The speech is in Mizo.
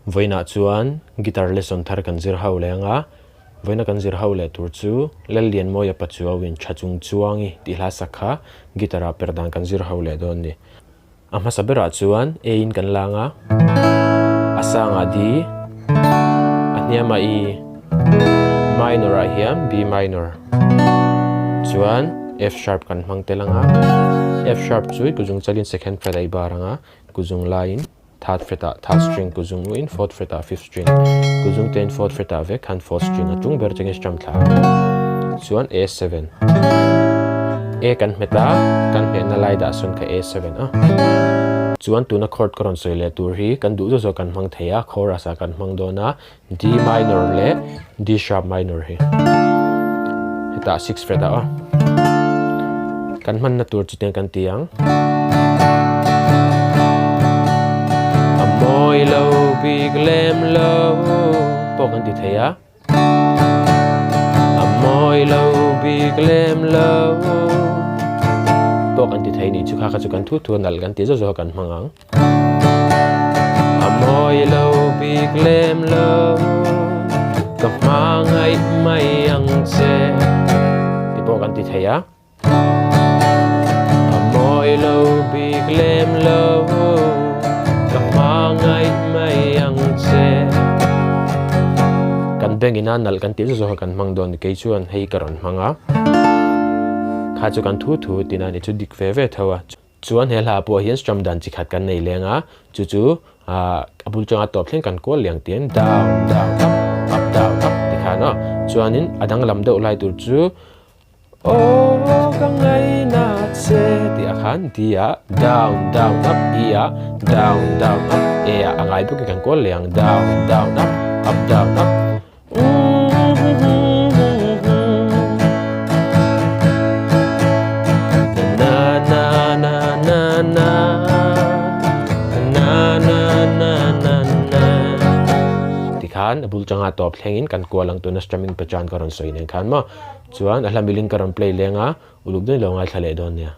Vawiinah chuan guitar lesson thar kan zir ho leh anga, vawiina kan zir ho leh tur chu Lallianmawia Pachuauin Tha Chung Chuangi tih hla sak kha guitar ah per dan kan zir ho leh dawn ni. A hmasa berah chuan A in kan lang a, a sangah D, a hniamah E, minor ah hian B minor, chuan F sharp kan hmang tel ang a, F sharp chu kuzung chalin second fret a i bar ang a, kuzung laiin third fret ah third string, kuzung uin fourth fret ah fifth string, kuzung tein fourth fret ah vek khan fourth string a tung ber changin strum thla ang, chuan A7. A kan hmet a, kan hmehna lai dah sawn kha A7 a. Chuan tuna chord ka rawn sawi leh tur hi kan duh zawh zawh kan hmang thei a, chorus ah kan hmang dawn a, D minor leh D sharp minor hi hetah sixth fret ah aw. Kan hmanna tur chu tiang kan ti ang. A mawi lo bik lem lo pawh kan ti thei a. A mawi lo bik lem lo pawh kan ti thei nih chu kha kha chu kan thu thu a nalh kan tih zawh zawh kan hmang ang. A mawi lo bik lem lo ka hmangaih mai ang che tih pawh kan ti thei a. A mawi lo bik lem lo ka hmangaih mai ang che. Kan bank ina nalh kan tih zawh zawh kan hmang dawn kei chuan hei ka rawn hmang a. Kha chu kan thu thu tina ni chu dik ve ve tho a. Chuan he hla pawh hian strum dan chi khat kan nei leng a, chu chu a bul changa tawp thleng kan kual liang tiin down down up up down up tikhan aw. Chuanin a danglam deuh lai tur chu Aw ka ngaina che tih ah khan D ah down down up E ah down down up A ah a ngai bawk i kan kual leh ang down down up up down up Na na na na na na na na na na ti khan a bul changa tawp thlengin kan kual ang tuna strumming pattern ka rawn sawi nen khan maw. Chuan a hla milin ka rawn play leng a, uluk dawn i lo ngaithla leh dawn nia.